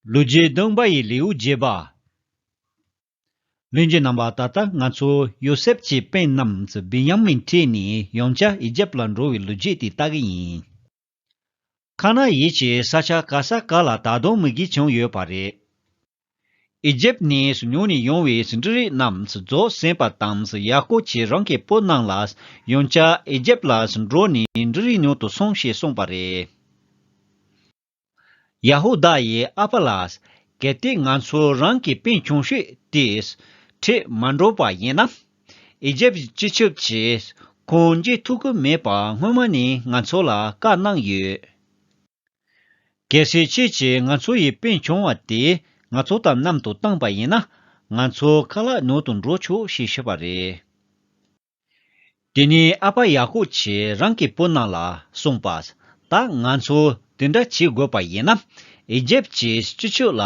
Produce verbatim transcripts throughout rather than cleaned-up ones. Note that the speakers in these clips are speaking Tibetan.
ལོ་རྒྱུས་བདུན་པ་ཡི་ལེའུ་བརྒྱད་པ། ལྷན་རྒྱས་རྣམ་པ། ད་ལྟ་ང་ཚོ་ཡོ་སེབ་ཀྱི་སྤུན་རྣམས་བེན་ཡ་མིན་ཁྲིད་ནས་ཡང་བསྐྱར་ཨི་ཇེབ་ལ་འགྲོ་བའི་ལོ་རྒྱུས་དེ་ལྟ་གི་ཡིན། ཁ་ན་ཡིད་ཀྱི་ས་ཆ་ག་ས་ག་ལ་ད་དུང་མུ་གེ་བྱུང་ཡོད་པ་རེད། ཨི་ཇེབ་ནས་ཉོས་ནས་ཡོང་བའི་འབྲུ་རིགས་རྣམས་རྫོགས་ཟིན་པ་དང་། ཡ་ཀོབ་ཀྱིས་རང་གི་བུ་རྣམས་ལ་ཡང་བསྐྱར་ཨི་ཇེབ་ལ་འགྲོ་ནས་འབྲུ་རིགས་ཉོ་དུ་སོང་ཞེས་གསུངས་པ་རེད། ཡ་ཧུ་དཱ་ཡིས་ཨ་ཕ་ལ། གལ་ཏེ་ང་ཚོ་རང་གི་སྤུན་ཆུང་ཤོས་དེ་ཁྲིད་མ་འགྲོ་བ་ཡིན་ན། ཨི་ཇེབ་སྤྱི་ཁྱབ་ཀྱིས་ཁོང་འཇིགས་ཐུབ་ཀྱི་མེད་པ་སྔོན་མ་ནས་ང་ཚོ་ལ་བཀའ་གནང་ཡོད། གལ་སྲིད་ཁྱེད་ཀྱིས་ང་ཚོ་ཡི་སྤུན་ཆུང་བ་དེ་ང་ཚོ་དང་མཉམ་དུ་བཏང་པ་ཡིན་ན། ང་ཚོ་ཁ་ལག་ཉོ་དུ་འགྲོ་ཆོག་ཞེས་ཞུས་པ་རེད། དེ་ནས་ཨ་ཕ་ཡ་ཀོབ་ཀྱིས་རང་གི་བུ་རྣམས་ལ་གསུངས་པ། ད་ང་ཚོ་དེ་འདྲ་བྱེད་དགོས་པ་ཡིན་ན། ཨི་ཇེབ་ཀྱི་སྤྱི་ཁྱབ་ལ་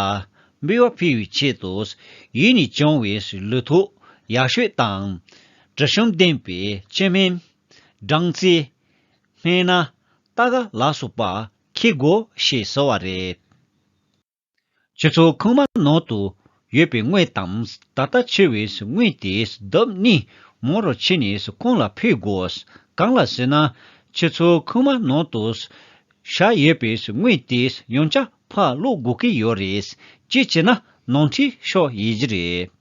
འབུལ་བ་ཕུལ་བའི་ཆེད་དུ། ཡུལ་ནས་བྱུང་བའི་ལུས་ཐོག་ཡག་ཤོས་དང་། དྲི་ཞིམ་ལྡན་པའི་ཕྱེ་སྨན། སྦྲང་རྩི། སྨན་སྣ། ཏ་ག་ལ་སོགས་པ་འཁྱེར་དགོས་ཞེས་ཟེར་བ་རེད། ཁྱེད་ཚོ་ཁང་པ་ནང་དུ་ཡོད་པའི་དངུལ་དང་། ད་ལྟ་འཁྱེར་བའི་དངུལ་དེ་བསྡུས་ནས་མང་རུ་ཕྱིན་ནས་ཁོང་ལ་ཕུལ་དགོས། གང་ལ་ཟེར་ན། ཁྱེད་ཚོ་ཁང་པ་ནང་དུ་བཞག་ཡོད་པའི་དངུལ་དེ་ཡང་བསྐྱར་ཕར་སློག་དགོས་ཀྱི་ཡོད་རེད། གཅིག་བྱས་ན་ནོར་འཁྲུལ་ཤོར་ཡོད་ཀྱི་རེད།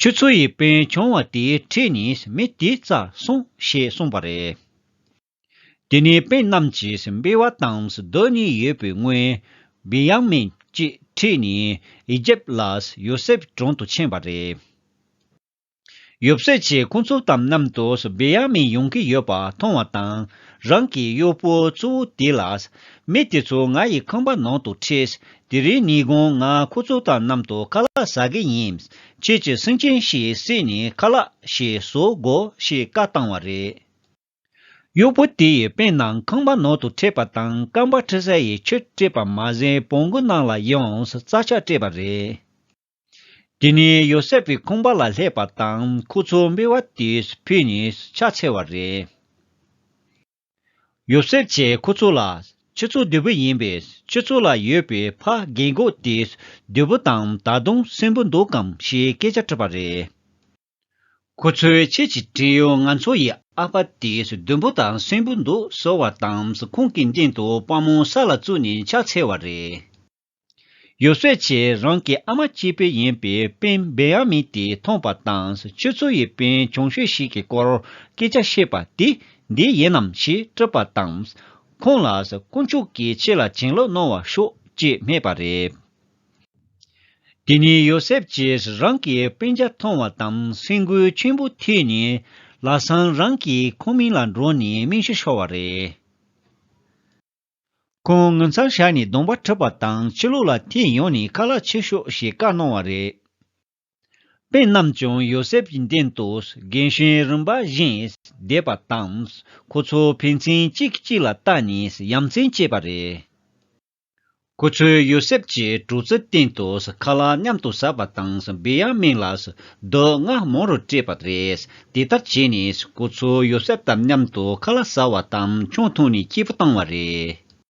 ཁྱོད་ཚོ་ཡི་སྤུན་ཆུང་བ་དེ་ཁྲིད་ནས་མི་དེ་རྩར་སོང་ཞེས་གསུངས་པ་རེད། དེ་ནས་སྤུན་རྣམས་ཀྱིས་འབུལ་བ་དང་བསྡུས་ནས་ཡོད་པའི་དངུལ་བེན་ཡ་མིན་གྱིས་ཁྲིད་ནས་ཨི་ཇེབ་ལ་ཡོ་སེབ་དྲུང་དུ་ཕྱིན་པ་རེད། ཡོ་སེབ་ཀྱིས་ཁོ་ཚོ་དང་མཉམ་དུ་བེན་ཡ་མིན་ཡོང་གི་ཡོད་པ་མཐོང་བ་དང་། རང་གི་གཡོག་པོ་གཙོ་བོ་དེ་ལ། མི་དེ་ཚོ་ང་ཡི་ཁང་པ་ནང་དུ་ཁྲིད། དེ་རིང་ཉིན་གུང་ང་ཁོ་ཚོ་དང་མཉམ་དུ་ཁ་ལག་ཟ་གི་ཡིན། ཁྱེད་ཀྱིས་སེམས་ཅན་ཞིག་བསད་ནས་ཁ་ལག་ཞིག་བཟོ་དགོས་ཞེས་བཀའ་བཏང་བ་རེད། གཡོག་པོ་དེ་ཡིས་སྤུན་རྣམས་ཁང་པ་ནང་དུ་ཁྲིད་པ་དང་། རྐང་པ་འཁྲུད་ས་ཡི་ཆུ་སྤྲད་པ་མ་ཟད། བོང་གུ་རྣམས་ལ་ཡང་རྩྭ་ཆས་སྤྲད་པ་རེད། དེ་ནས་ཡོ་སེབ་ཀྱི་ཁང་པ་ལ་སླེབས་པ་དང་། ཁོ་ཚོ་འབུལ་བ་དེ་ཕུལ་ནས་ཕྱག་འཚལ་བ་རེད། ཡོ་སེབ་ཀྱིས་ཁོ་ཚོ་ལ། ཁྱེད་ཚོ་བདུད་པོ་ཡིན་པས། ཁྱེད་ཚོ་ལ་ཡོད་པའི་ཕ་རྒན་གོག་དེ་བདུད་པོ་དང་ད་དུང་གསོན་པོ་འདུག་གམ་ཞེས་སྐད་ཆ་དྲིས་པ་རེད། ཁོ་ཚོས་ཁྱེད་ཀྱི་བྲན་གཡོག་ང་ཚོ་ཡི་ཨ་ཕ་དེ་བདུད་པོ་དང་གསོན་པོ་འདུག་ཟེར་བ་དང་། ཁོང་གི་མདུན་དུ་པགས་མོ་ས་ལ་བཙུགས་ནས་ཕྱག་འཚལ་བ་རེད། ཡོ་སེབ་ཀྱིས་རང་གི་ཨ་མ་གཅེས་པོ་ཡིན་པའི་སྤུན་བེན་ཡ་མིན་དེ་མཐོང་བ་དང་། ཁྱོད་ཚོ་ཡི་སྤུན་ཆུང་ཤོས་ཤིག་གི་སྐོར་སྐད་ཆ་བཤད་པ་དེ་འདི་ཡིན་ནམ་ཞེས་དྲིས་པ་དང་། ཁོང་ལ་དཀོན་མཆོག་གིས་ཁྱེད་ལ་བྱིན་རླབས་གནང་བར་ཤོག་ཅེས་སྨྲས་པ་རེད། དེ་ནས་ཡོ་སེབ་ཀྱིས་རང་གི་སྤུན་ཀྱག་མཐོང་བ་དང་། སེམས་འགུལ་ཆེན་པོ་ཐེབས་ནས་ལམ་སང་རང་གི་ཁང་མིག་ལ་འགྲོ་ནས་སྨན་ཞིག་ཤོར་བ་རེད། ཁོང་ངུ་མཚམས་བཞག་ནས་གདོང་པ་འཁྲུད་པ་དང་། ཕྱི་ལོགས་ལ་ཐེངས་ཡོང་ནས་ཁ་ལག་ཕྱིར་ཤོག་ཞེས་བཀའ་གནང་བ་རེད། སྤུན་རྣམས་ཀྱང་ཡོ་སེབ་ཀྱི་མདུན་དུ་རྒན་གཞོན་རིམ་པ་བཞིན་བསྡད་པ་དང་། ཁོ་ཚོ་ཕན་ཚུན་གཅིག་གིས་གཅིག་ལ་བལྟས་ནས་ཡ་མཚན་སྐྱེས་པ་རེད། ཁོ་ཚོས་ཡོ་སེབ་ཀྱི་གྲོགས་ཚོའི་སྟེང་དུ་ཁ་ལག་མཉམ་དུ་ཟ་བ་དང་། བེན་ཡ་མིན་ལ་རྡོ་རྔ་མང་རུ་སྤྲད་པ་རེད། དེ་ལྟར་བྱས་ནས་ཁོ་ཚོ་ཡོ་སེབ་དང་མཉམ་དུ་ཁ་ལག་ཟ་བ་དང་ཆང་འཐུང་ནས་སྐྱིད་པོ་བཏང་བ་རེད།